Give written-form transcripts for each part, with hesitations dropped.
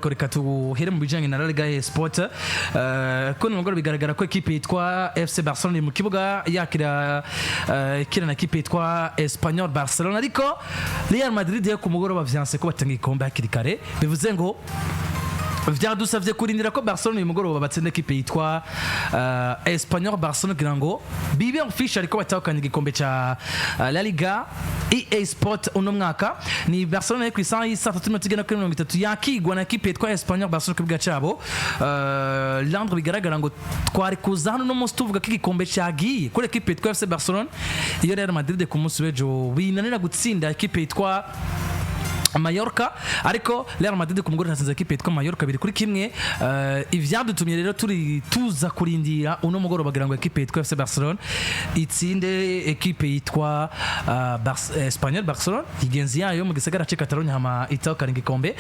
Reka tuhere mu bijanye na La Liga Sport, ko nimugoroba bigaragara ko ekipe yitwa FC Barcelona iri mu kibuga yakira ikina na ekipe yitwa Espanyol Barcelona, ariko Real Madrid yo ku mugoroba vyanse ko batanga igikombe hakiri kare. Bivuze ngo vyadusavye kurindira ko Barcelona uyu mugoroba batsinda ekipe yitwa Espanyol Barcelona kugira ngo bibe official ko batahukanye igikombe ca La Liga EA Sport uno mwaka. Ni Barcelona yo kw'isaha y'isaa 3:30 yakigwa na ekipe yitwa Espanyol Barcelona ku kibuga cabo. Landre, bigaragara ngo twari kuza hano uno munsi tuvuga ko igikombe cagiye kuri ekipe yitwa FC Barcelona iyo Real Madrid ku munsi w'ejo binanira gutsinda ekipe yitwa Mallorca, ariko Real Madrid ku mugoroba yatsinze ekipe yitwa Mallorca 2-1. Ivyadutumye rero turi tuza kurindira uno mugoroba kugira ngo ekipe yitwa FC Barcelona itsinde ekipe yitwa Espanyol Barcelona, igenzi yayo mu gisagara c'e Catalogne, hama itahukana igikombe.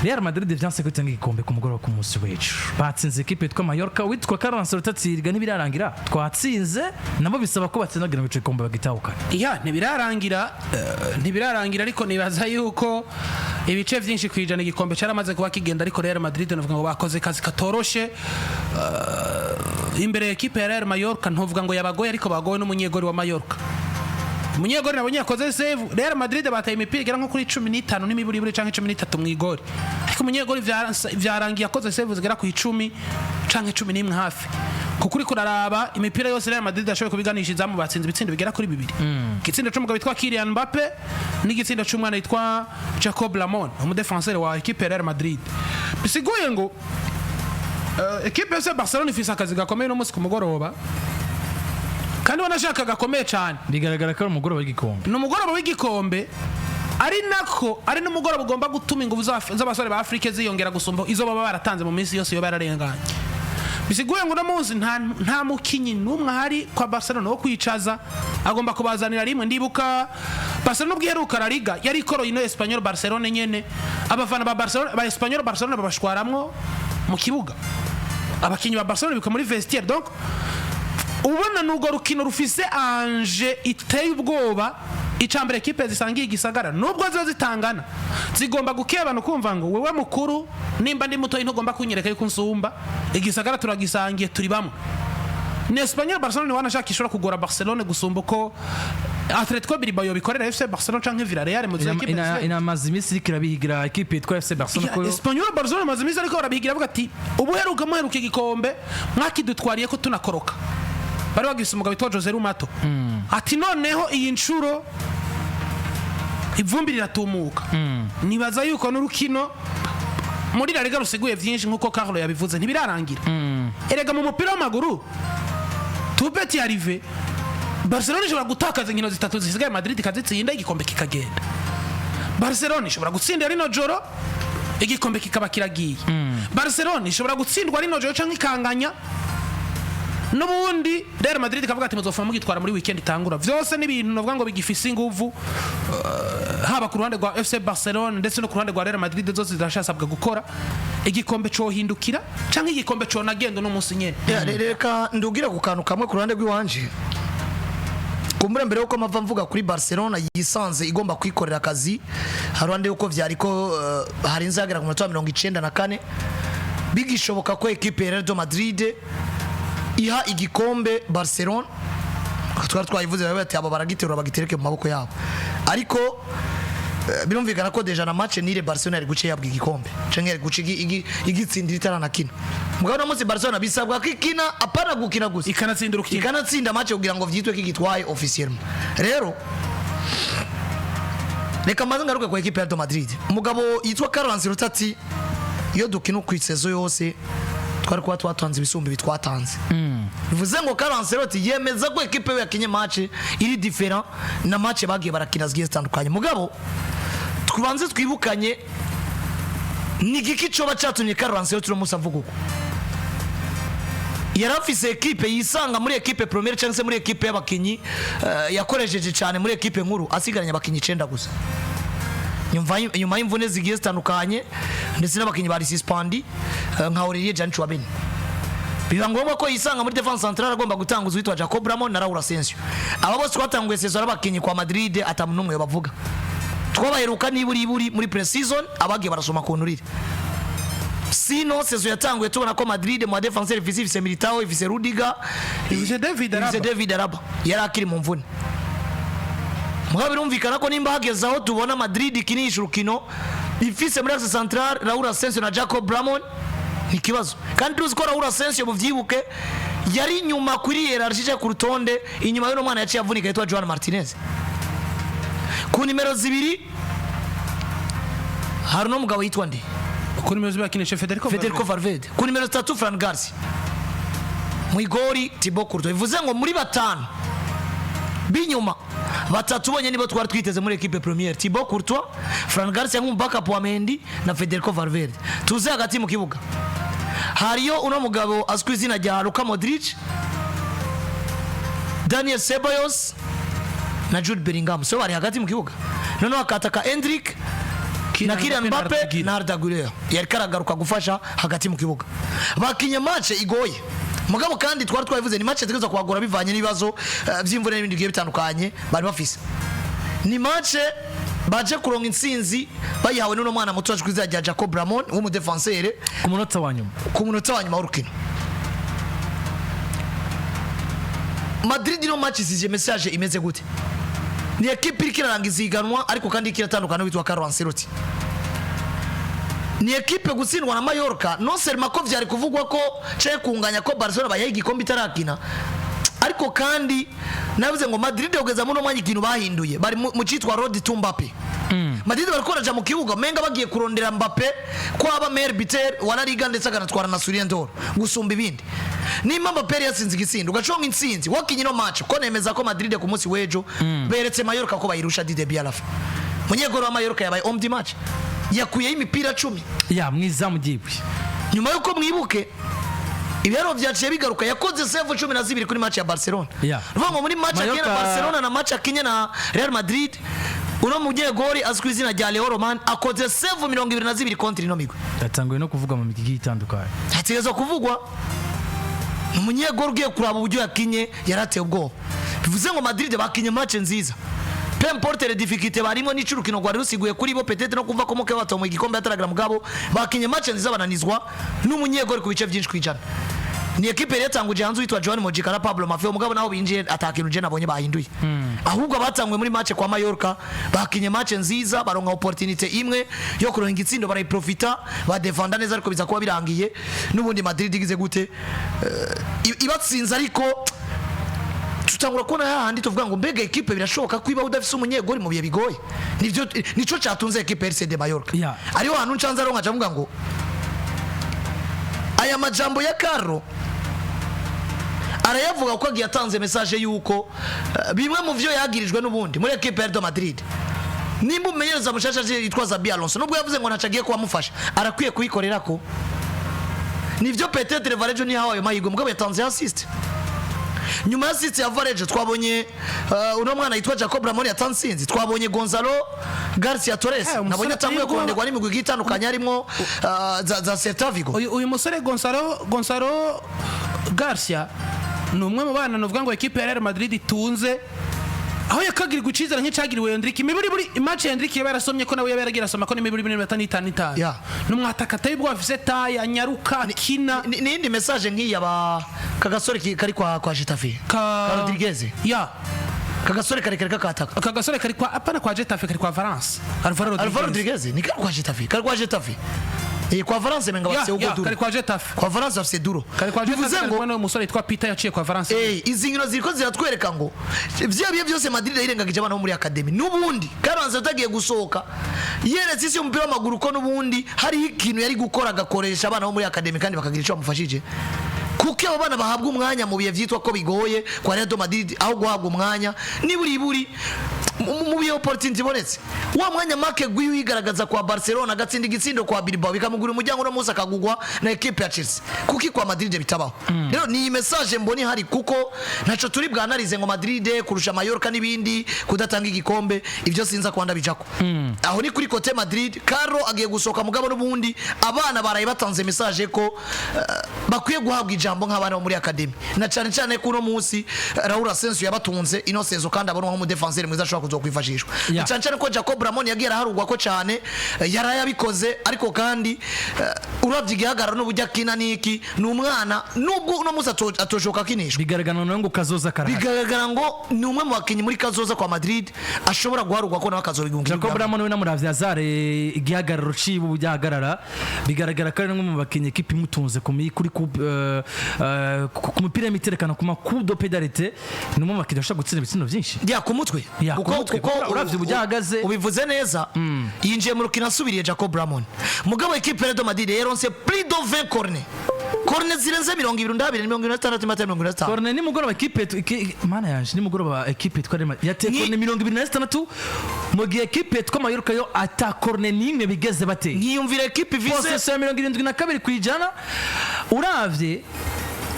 Real Madrid vyanse kwitanga igikombe ku mugoroba ku munsi w'ejo, batsinze ekipe yitwa Mallorca. Witwa Carlo Ancelotti atsirwa ntibirarangira, twatsinze nabo bisaba ko batsinda kugira ngo ico gikombe bagitahukane. Ya, ntibirarangira, ntibirarangira, ariko nibaza yuko ibice byinshi ku ijana igikombe cyaramaze kuba kigenda. Ariko Real Madrid navuga ngo bakoze kazi katoroshe imbere ya ekipe ya Real Mallorca. Ntuvuga ngo yabagoye, ariko bagowe n'umunyegori wa Mallorca. Umunyegori nabonye yakoze save. Real Madrid bataye imipira igera nko kuri 15 n'imiburiburi canke 13 mu igori, ariko umunyegori vyarangiye akoze save zigera ku 10 canke 11 hafi, kuko uriko uraraba imipira yose Real Madrid yashoboye kubiganisha izamu, batsinze ibitsindo bigera kuri bibiri: igitsindo c'umugabo witwa Kylian Mbappe n'igitsindo c'umwana witwa Jacob Ramon, umudefenseur wa ekipe ya Real Madrid. Bisiguye ngo ekipe yose ya Barcelona ifise akazi gakomeye uno munsi ku mugoroba, kandi wanashaka gakomeye cyane. Bigaragara ko ari umugoroba w'igikombe. Ni umugoroba w'igikombe, ari nako ari n'umugoroba ugomba gutuma ingufu z'abasore ba Afurika ziyongera gusumba izo baba baratanze mu minsi yose iyo bararenganye. Bisiguye ngo uno munsi nta mukinyi n'umwe ahari kwa Barcelona wo kwicaza, agomba kubazanira rimwe. Ndibuka Barcelona ubwo iheruka La Liga yari ikoroye ino Espanyol Barcelona nyene, abafana ba Barcelona, ba Espanyol Barcelona babashwaramwo mu kibuga, abakinyi ba Barcelona bika muri vestiaire. Donc ubona nubwo rukino rufise enjeu iteye ubwoba. Icambere, ekipe zisangiye igisagara, nubwo ziba zitangana, zigomba gukebana, ukumva ngo wewe mukuru, nimba ndi mutoyi ntugomba kunyereka yuko nsumba, igisagara turagisangiye, turi bamwe. Ni Espanyol Barcelona wanashaka ishobora kugora Barcelona gusumba uko Atletico Bilbao yobikorera FC Barcelona canke Villarreal mu ekipe Inamaze iminsi iriko irabihigira ekipe yitwa FC Barcelona ko Espanyol Barcelona amaze iminsi ariko barabihigira, avuga ati ubuheruka muheruka igikombe mwakidutwariye ko tunakoroka, bari bagise umugabo witwa Jose Rumato, ati noneho iyi nshuro ivumbi riratumuka. Nibaza yuko n'urukino muri La Liga rusiguye byinshi nk'uko Carlo yabivuze, ntibirarangira. Erega mu mupira w'amaguru tout peut arriver. Barcelona ishobora gutakaza inkino zitatu zisigaye, Madrid ikazitsinda, igikombe kikagenda. Barcelona ishobora gutsinda rino joro, igikombe kikaba kiragiye. Barcelona ishobora gutsindwa rino joro cyangwa ikanganya, n'ubundi Real Madrid ikavuga ati muzofuma mugitwara muri weekend itangura. Vyose n'ibintu novuga ngo bigifise inguvu, haba ku ruhande rwa FC Barcelona ndetse no ku ruhande rwa Real Madrid, zose zirashasabwa gukora. Igikombe cohindukira canke igikombe conagenda no munsi nyene. Ya, reka ndugira ku kantu kamwe ku ruhande rw'iwanje kumbura mbere yuko mpava mvuga kuri Barcelona yisanze igomba kwikorera akazi haruhande yuko vyari ko harinze hagera ku munota wa 94 bigishoboka ko ekipe ya Real Madrid iha igikombe Barcelona. Twari twayivuze bari bati aba baragiterura bagitereke mu maboko yabo, ariko birumvikana ko déjà na match nul Barcelona yari guce yabwa igikombe canke yari guca igitsindira itaranakina. Mugabo uno munsi Barcelona bisabwa ko ikina, apana gukina gusa, ikanatsinda urukino, ikanatsinda match kugira ngo vyitwe ko igitwaye officiellement. Rero reka mbanze ngaruke ku ekipe ya Real Madrid. Umugabo yitwa Carlo Ancelotti ati iyo dukina ku saison yose twari kuba twatanze ibisumbi bitwatanze. Bivuze ngo Carlo Ancelotti yemeza ko ekipe ye yakinye match iri différent na match bagiye barakina zigiye zitandukanye. Mugabo tubanze twibukanye ni igiki coba catumye Carlo Ancelotti uno munsi avuga uko. Yari afise ekipe yisanga muri ekipe première cyangwa se muri ekipe y'abakinyi yakoresheje cyane muri ekipe nkuru, asigaranye abakinyi 9 gusa nyuma y'imvune zigiye zitandukanye, ndetse n'abakinyi bari suspendus nka Aurelien Jean Tchouameni. Biba ngombwa ko yisanga muri défense centrale agomba gutanguza uwitwa Jacob Ramon na Raul Asensio. Aba bose twatanguye saison ari abakinyi kwa Madrid atamuntu n'umwe bavuga, twabaheruka niburi iburi muri pre-season, abagiye barasoma ku nturire. Sinon saison yatanguye tubona ko Madrid mu défenseur ifise, ifise Militao, ifise Rudiger, Ifise David Alaba. Ifise David Alaba yari akiri mu mvune. Mugabo birumvikana ko nimba hageze aho tubona Madrid ikinisha urukino ifise muri axe central Raul Asensio na Jacob Ramon, ni ikibazo. Kandi tuzi ko Raul Asensio, muvyibuke, yari inyuma kuri hiérarchie, ku rutonde, inyuma y'uno mwana yaciye avunika yitwa Joan Martinez. Ku nimero 2 hari uno mugabo yitwa nde? Kuri nimero 2 bakinisha Federico. Federico Valverde. Ku nimero 3 Fran Garcia. Mu igori Thibaut Courtois. Bivuze ngo muri batanu b'inyuma, batatu bonyine nibo twari twiteze muri équipe première: Thibaut Courtois, Fran Garcia nk'umu backup wa Mendy na Federico Valverde. Tuze hagati mu kibuga, hariyo uno mugabo azwi izina rya Luka Modric, Daniel Ceballos na Jude Bellingham, so bari hagati mu kibuga. Noneho akataka Endrick na Kylian Mbappe na Arda Güler yari karagaruka gufasha hagati mu kibuga. Bakinye match igoye, mugabo kandi twari twabivuze, ni match zigeza kuhagora bivanye n'ibibazo vy'imvune n'ibindi bigiye bitandukanye bari bafise. Ni match baje kuronka intsinzi bayihawe n'uno mwana muto azwi izina rya Jacob Ramon w'umudefenseur ku munota wa nyuma. Ku munota wa nyuma w'urukino. Madrid ino match isije message imeze gute? Ni ekipe iriko irarangiza ihiganwa, ariko kandi iriko iratandukana witwa Carlo Ancelotti. Ni ekipe gutsindwa na Mallorca, non seulement ko vyari kuvugwa ko canke kunganya ko Barcelona bayaha igikombe itarakina, ariko kandi navuze ngo Madrid kugeza muri uno mwanya ikintu bahinduye, bari mu citwa Road to Mbappe. Madrid bariko baraja mu kibuga menga bagiye kurondera Mbappe ko aba meilleur buteur wa La Liga ndetse akanatwara na Soulier d'Or gusumba ibindi. Nimba Mbappe yari yatsinze igitsindo, ugaconga intsinzi wakinye ino match, ko nemeza ko Madrid ku munsi w'ejo beretse Mallorca ko bayirusha du début à la fin. Munyegoro wa Mallorca yabaye homme du match, yakuyeho imipira 10 ya mwizamu giwe. Nyuma yuko mwibuke ibiharuro vyaciye bigaruka, yakoze save 12 kuri match ya Barcelona. Ruvuga ngo muri match akinye na Barcelona na match akinye na Real Madrid, uno munyegori azwi ku izina rya Leo Roman akoze save 22 contre ino migwi. Yatanguye no kuvuga mu migwi igiye itandukanye. Hategerezwa kuvugwa ni umunyegori ugiye kuraba uburyo yakinye, yarateye ubwoba. Bivuze ngo Madrid bakinye match nziza, peu importe les difficultés barimo n'ico urukino rwari rusiguye kuri bo, peut-être no kuva ko muke batomu igikombe ataragera, mugabo bakinye match nziza, bananizwa n'umunyegori ku bice byinshi kwijana. Ni ekipe yari yatanguje hanze witwa Joan Mojica na Pablo Maffeo, mugabo naho binjiye atakintu je nabonye bahinduye. Ahubwo abatanguye muri match kwa Mallorca bakinye match nziza, baronka opportunité imwe yo kuronka igitsindo, barayiprofita, badefanda neza, ariko biza kuba birangiye n'ubundi Madrid igize gute? Ibatsinze. Ariko tutangura kubona hahandi tuvuga ngo mbega ekipe birashoboka ko iba udafise umunyegori mu bihe bigoye? Nivyo nico catunze ekipe ya RCD Mallorca. Ariho hantu ncanza rero nkaca mvuga ngo aya majambo ya Carlo arayavuga ko agiye atanze message yuko bimwe mu vyo yagirijwe n'ubundi muri ekipe ya Real Madrid, nimba umumenyereza mushasha aje yitwa Xabi Alonso, nubwo yavuze ngo ntaco agiye kuba amufasha, arakwiye kubikorera ko nivyo. Peut-être Varejo ntihawe ayo mahirwe, mugabo yatanze assist. Nyuma ya assist ya Varejo twabonye uno mwana yitwa Jacob Ramon yatansinzi, twabonye Gonzalo Garcia Torres. Umusore nabonye atanguye ateye ubwoba. kuronderwa n'imigwi igiye itandukanye harimo za Celta Vigo. Uyu musore Gonzalo Garcia ni umwe mu bana nuvuga ngo ekipe ya Real Madrid itunze, aho yakagirirwa icizere nk'icagiriwe Endrick. Imiburi buri match ya Endrick yaba yarasomye ko nawe yaba yaragiye arasoma ko n'imiburi buri minota n'itanu itanu. N'umwataka ateye ubwoba, afise taille, anyaruka, akina. N'iyindi message nk'iyi aba kagasore kari kwa Getafe, ka Rodriguez. Kagasore karekare kakataka. Aka gasore kari kwa, apana kwa Getafe, kari kwa Valence, Alvaro Rodriguez. Alvaro Rodriguez ni kari kwa Getafe, kari kwa Getafe, kwa Valence menga bafise Hugo Duro. Kari kwa Getafe. Kwa Valence bafise Duro. Kari kwa Bivuze Getafe, ngo kari kumwe n'umusore yitwa Peter yaciye kwa Valence. Izi nkino ziriko ziratwereka ngo vya bihe byose Madrid yirengagije abana bo muri academy, n'ubundi Carlo Ancelotti agiye gusohoka yeretse isi y'umupira w'amaguru ko n'ubundi hariho ikintu yari gukora, agakoresha abana bo muri academy kandi bakagira icyo bamufashije, kuko abo bana bahabwa umwanya mu bihe vyitwa ko bigoye kwa Real Madrid, aho guhabwa umwanya niburi buri mu bihe opportunity ibonetse, wa mwanya make gwiwe yigaragaza kwa Barcelona, agatsinda igitsindo kwa Bilbao, bikamugura umuryango, no munsi akagugwa na equipe ya Chelsea. Kuki kwa Madrid bitabaho? Rero ni iyi message mbona ihari, kuko ntaco turi bwanarize ngo Madrid kurusha Mallorca n'ibindi, kudatanga igikombe, ivyo sinza kwanda bijako. Aho ni kuri côté Madrid. Carlo agiye gusohoka, mugabo n'ubundi abana baraye batanze message ko bakwiye guhabwa ijambo nk'abana bo muri academy, na cyane cyane ko uno munsi Raul Asensio yabatunze ino saison kandi abonwa nk'umudefenseur mwiza ashobora kuzokwifashishwa. Yeah. Cyane cyane ko Jacob Ramon yagiye araharugwa ko cyane, yarayabikoze, ariko kandi uravye igihagararo n'uburyo akina niki, ni umwana nubwo uno munsi atoshoka akinishwa. Bigaragara noneho ngo kazoza karahari. Bigaragara ngo ni umwe mu bakinnyi muri kazoza kwa Madrid ashobora guharugwa ko nawe akazobigunga. Jacob Ramon we namuravye Hazard, igihagararo ciwe uburyo ahagarara, bigaragara ko ari umwe mu bakinnyi ekipe imutunze ku mi- kuri ku mupira y'imiterekano, ku ma coup de pénalité, ni umwe mu bakinnyi bashobora gutsinda ibitsindo byinshi. Ya, ku mutwe. Ya, ku mutwe, kuko uravye uburyo ahagaze. Ubivuze neza, yinjiye mu rukino asubiriye Jacob Ramon. Mugabo ekipe ya Real Madrid yaronse plus de 20 corner, corner zirenze 20, ndabiri 26, imata 25. Corner nimugoroba ekipe mana yanje, nimugoroba ekipe yitwa Real Madrid yateye corner 26, mu gihe ekipe yitwa Mallorca yo ata corner n'imwe bigeze bateye. Nkiyumvira ekipe ifise Possession ya 72%. Uravye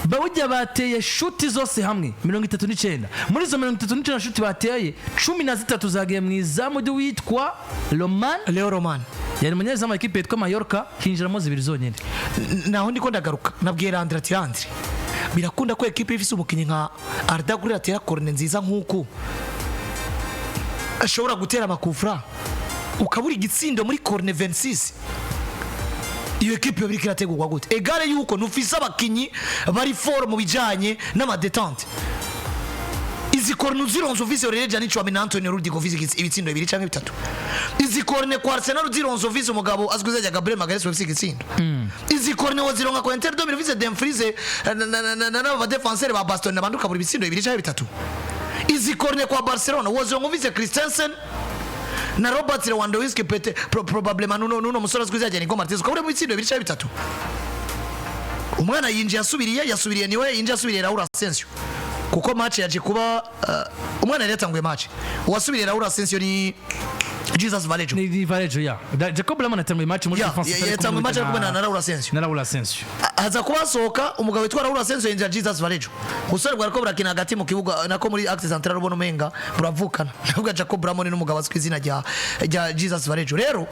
bawujya bateye shuti zose hamwe 39, muri izo 39 shuti bateye, 13 zagiye mu izamu ry'uwitwa Roman. Leo Roman. Yari umunyezamu wa ekipe yitwa Mallorca, hinjiramo zibiri zonyine. Naho ndiko ndagaruka, nabwiye Landry ati: "Landry, birakunda ko ekipe ifise umukinnyi nka Arda Güler atera corner nziza nk'uku ashobora gutera amakufra, ukabura igitsindo muri corner 26? Iyo ekipe yoba iriko irategurwa gute?" Egare yuko ntufise abakinyi bari fort mu bijanye n'ama détente. Izi corner uzironse ufise Aurelien Tchouameni na Antonio Rudiger, ufise ibitsindo bibiri canke bitatu. Izi corner kwa Arsenal uzironse ufise umugabo azwi izina rya Gabriel Magalhaes, ufise igitsindo. Izi corner wozironka kwa Inter de Milan ufise Dumfries n'aba défenseur ba Bastoni n'abandi, ukabura ibitsindo bibiri canke bitatu. Izi corner kwa Barcelona wozironka ufise Christensen na Robert Lewandowski, peut probablement nuno musore azwi izina rya Nico Martinez, ukabura mu bitsindo bibiri canke bitatu. Umwana yinjiye asubiriye, yasubiriye, niwe yinjiye asubiriye Raul Asensio, kuko match yaje kuba umwana yari yatanguye match. Uwasubiriye Raul Asensio ni Jesus Vallejo. Ni Vallejo ya Jacob Ramon atanguye match muri Ya, defense. yatanguye match ari kumwe na Raul Asensio. Na Raul Asensio. Haza kuba hasohoka umugabo witwa Raul Asensio, yinjira Jesus Vallejo. Ubusore bwariko burakina hagati mu kibuga, nako muri axe central, ubona umenga buravukana. Ndavuga Jacob Ramon n'umugabo azwi izina rya Jesus Vallejo. Rero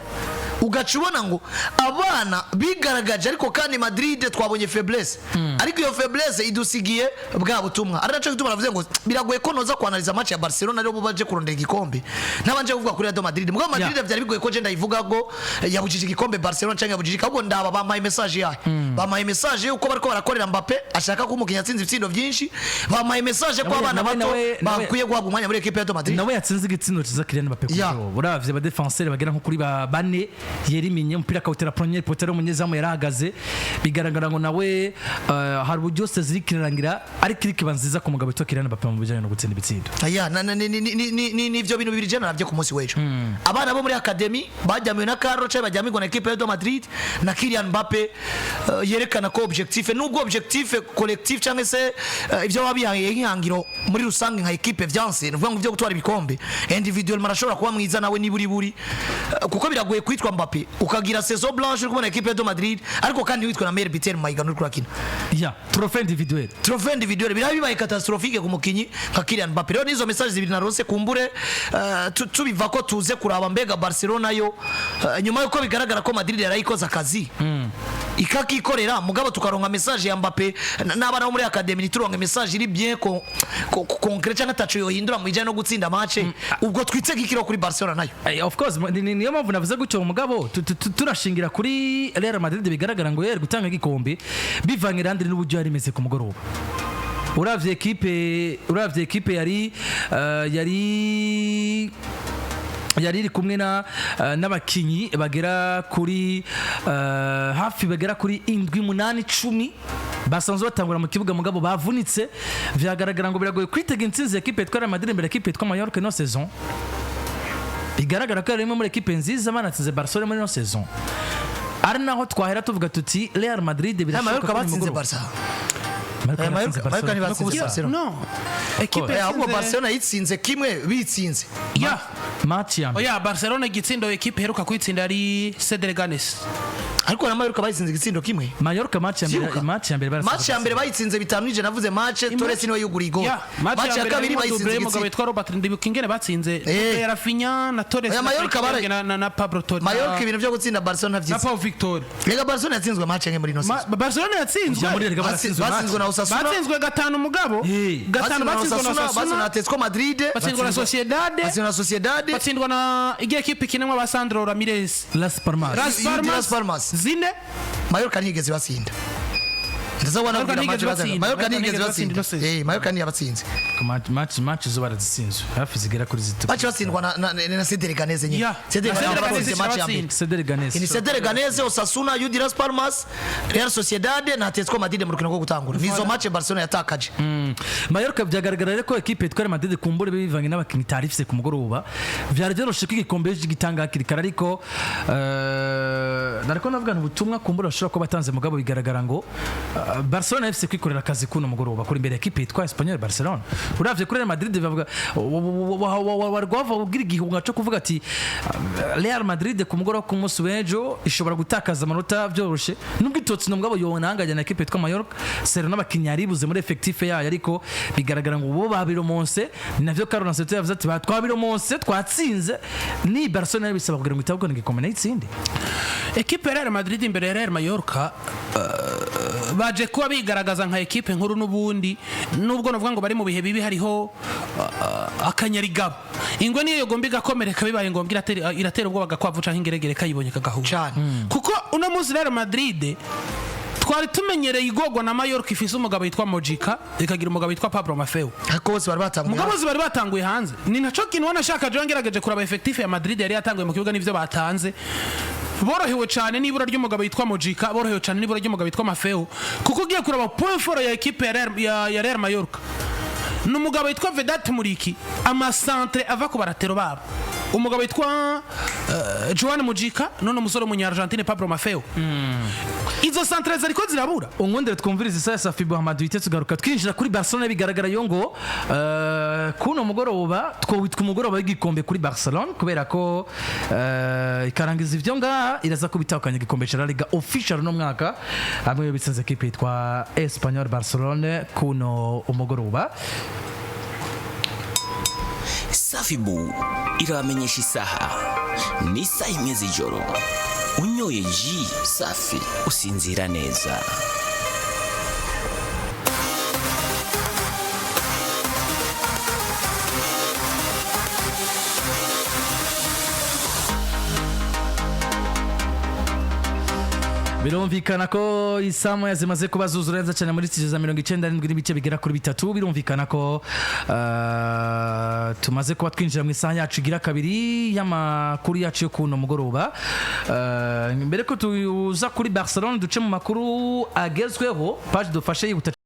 ugaca ubona ngo abana bigaragaje, ariko kandi Madrid twabonye faiblesse, ariko iyo faiblesse idusigiye bwa butumwa, ari naco gituma navuze ngo biragoye ko noza kwanaliza match ya Barcelona rero bo baje kurondera igikombe nabanje kuvuga kuri Real Madrid. Mugabo Madrid vyari bigoye ko je ndayivuga ngo yabujije igikombe Barcelona canke yabujije, ahubwo ndaba bampaye message yayo, bampaye message yuko bariko barakorera Mbappe, ashaka ko umukinnyi atsinze ibitsindo byinshi, bampaye message ko abana bato bakwiye guhabwa umwanya muri equipe ya Real Madrid. Nawe yatsinze igitsindo cyiza Kylian Mbappe ku mugoroba. Uravye ba défenseur bagera nko kuri ba bane yerimiye umupira, akawutera premier poteau, umunyezamu yarahagaze. Bigaragara ngo nawe hari uburyo saison iriko irarangira ariko iriko iba nziza ku mugabo witwa Kylian Mbappe mu bijanye no gutsinda ibitsindo. Aya, na- na- ni ni ni ni ni nivyo bintu bibiri je naravye ku munsi w'ejo: abana bo muri academy bajyamiwe na Carlo canke bajyamirwa na equipe ya Real Madrid, na Kylian Mbappe yerekana ko objectif, nubwo objectif collectif cyangwa se ibyo baba bihaye nk'ihangiro muri rusange nka equipe vyanse, ni ukuvuga ngo ibyo gutwara ibikombe, individuellement arashobora kuba mwiza nawe niba uri buri, kuko biragoye kwitwa Mbappe ukagira saison blanche uri kubona equipe ya Real Madrid, ariko kandi witwa na meilleur buteur mu mahiganwa uri kurakina. Ya trophée individuel. Trophée individuel biraba bibaye catastrophique ku mukinyi nka Kylian Mbappe. Rero nizo message zibiri narose. Kumbure tubiva ko tuze kuraba mbega Barcelona yo, nyuma yuko bigaragara ko Madrid yarayikoze akazi ikakikorera, mugabo tukaronka message ya Mbappe n'abana bo muri academy, ntituronke message iri bien concret cyangwa ataco yohindura mu bijanye no gutsinda match. Ubwo twitege ikiro kuri Barcelona nayo. Of course, niyo mpamvu navuze gutyo. Mugabo turashingira kuri Real Madrid, bigaragara ngo yari gutanga igikombe bivanye irandi n'uburyo yari imeze ku mugoroba. Uravye ekipe yari iri kumwe na n'abakinyi bagera kuri hafi bagera kuri indwi, munani, 10 basanzwe batangura mu kibuga, mugabo bavunitse. Vyagaragara ngo biragoye kwitega intsinzi ya ekipe yitwa Real Madrid imbere ya ekipe yitwa Mallorca ino saison. Bigaragara ko yari imwe muri ekipe nziza banatsinze Barcelona muri ino saison, ari naho twahera tuvuga tuti Real Madrid birashoboka Mallorca ko batsinze nimugoroba- Barca. Mallorca Mallorca batsinze Mallorca Barcelona. ntibatsinze Barcelona. No, ekipe Ahubwo yatsinze Barcelona yitsinze kimwe bitsinze. Ya. Match ya mbere. Oya, Barcelona igitsindo ekipe iheruka kwitsinda ari CD Leganes. Ariko na Mallorca bayitsinze igitsindo kimwe. Mallorca match ya mbere. Vyibuka. Match ya mbere baratsinze. Match ya mbere bayitsinze 5-1. Navuze match Torres niwe yuguriye igol. Ya, Match ya kabiri bayitsinze y'umugabo igitsindo. witwa Robert, ndibuka ingene batsinze doublé ya Rafinha na Torres Oya, na Mallorca Frank na Pablo Torre Mallorca ibintu byo gutsinda Barcelona na ntavyitse. Paul Victor. Rega Barcelona yatsinzwe match enye muri ino season. Barcelona yatsinzwe. Ya, muri Erega baratsinzwe match. Batsinzwe na na Osasuna. Batsinzwe gatanu mugabo. Gatanu batsinzwe batsinzwe na na Osasuna, batsinzwe na Osasuna, Atletico Madrid, batsindwa na Sociedad, batsinzwe na Sociedad, batsindwa na igihe kipe ikinwa ba Sandro Ramirez. Las Palmas. Las UD Las Palmas. Palmas. Zine. Mallorca ntiyigeze batsinda. Ndaza Mallorca wanabwira ntiyigeze match batsinda. batsinda. Mallorca ntiyigeze Mallorca batsinda. ntiyigeze batsinda. Mallorca ntiyabatsinze. Match zo barazitsinzwe hafi zigera kuri zitatu. Baci batsindwa na CD Leganés nyine. Yeah. CD Na Leganés CD batsinze Leganés match ya mbere. irabatsinda. CD Leganés. Ni CD Leganés, Osasuna, UD Las Palmas, Real Sociedad na Atletico Madrid mu rukino rwo gutangura. Nizo match Barcelona yatakaje. Mallorca byagaragara rero ko ekipe yitwa Real Madrid kumbure bivanye n'abakinnyi itari ifise ku mugoroba, vyari vyoroshe ko igikombe gitanga hakiri kare, ariko nariko navuga ubutumwa kumbure bashobora kuba batanze, mugabo bigaragara ngo Barcelona FC kwikorera akazi kuno mugoroba kuri imbere ekipe yitwa Espanyol Barcelona. Uravye kuri Real Madrid bavuga warwava ugira igihunga cyo kuvuga ati Real Madrid ku mugoroba ku munsi w'ejo ishobora gutakaza amanota byoroshe, nubwo itotsi mugabo yonanganya na ekipe yitwa Mallorca sero n'abakinnyi yaribuze muri effectif yayo, ariko bigaragara ngo bo babiromonse. Ni navyo Carlo Ancelotti yavuze ati batwabiromonse twatsinze, ni Barcelona bisaba kugira ngo itabukane igikombe nayo itsinde. Ekipe ya Real Madrid imbere ya Real Mallorca baje kuba bigaragaza nka ekipe nkuru n'ubundi, nubwo navuga ngo bari mu bihe bibi, hariho akanyarigabo. Ingwe niyo yogomba igakomereka, bibaye ngombwa iratera ubwoba agakwavu canke ingeregere kayibonye kagahura. Cane. Kuko uno munsi Real Madrid twari tumenyereye igogwa na Mallorca ifise umugabo yitwa Mojica, ikagira umugabo yitwa Pablo Maffeo. Ariko bose bari batanguye. Mugabo bose bari batanguye hanze. Ni naco kintu wanashaka jewe ngerageje kuraba effectif ya Madrid yari yatanguye mu kibuga n'ivyo batanze. Borohewe cyane n'ibura ry'umugabo yitwa Mojica, borohewe cyane n'ibura ry'umugabo yitwa Maffeo, kuko ugiye kuraba point fort ya equipe ya Real Mallorca ni umugabo witwa Vedat Muriki, amasantre ava ku baratero babo, umugabo witwa Joan Mujica none umusore w'umunya-Argentine Pablo Maffeo. Izo santre zariko zirabura. Unkundire twumvirize isaha ya Safi Muhammad wite tugaruka twinjira kuri Barcelona. Bigaragara yo ngo kuno mugoroba twowitwa umugoroba w'igikombe kuri Barcelona, kubera ko ikarangiza ivyo ngaha iraza kubitahukanya igikombe ca La Liga official no mwaka hamwe bitsinze ekipe yitwa Espanyol Barcelona kuno umugoroba. Safibu irabamenyesha isaha ni isaha 1 z'ijoro. Unyoye ji safi usinzira neza. Birumvikana ko isamu zimaze kuba zuzura neza cyane muri studio za 97 n'ibice bigera kuri bitatu. Birumvikana ko tumaze kuba twinjira mu isaha yacu igira kabiri y'amakuru yacu yo kuno mugoroba. Mbere ko tuza kuri Barcelona, duce mu makuru agezweho, page dufashe yihuta.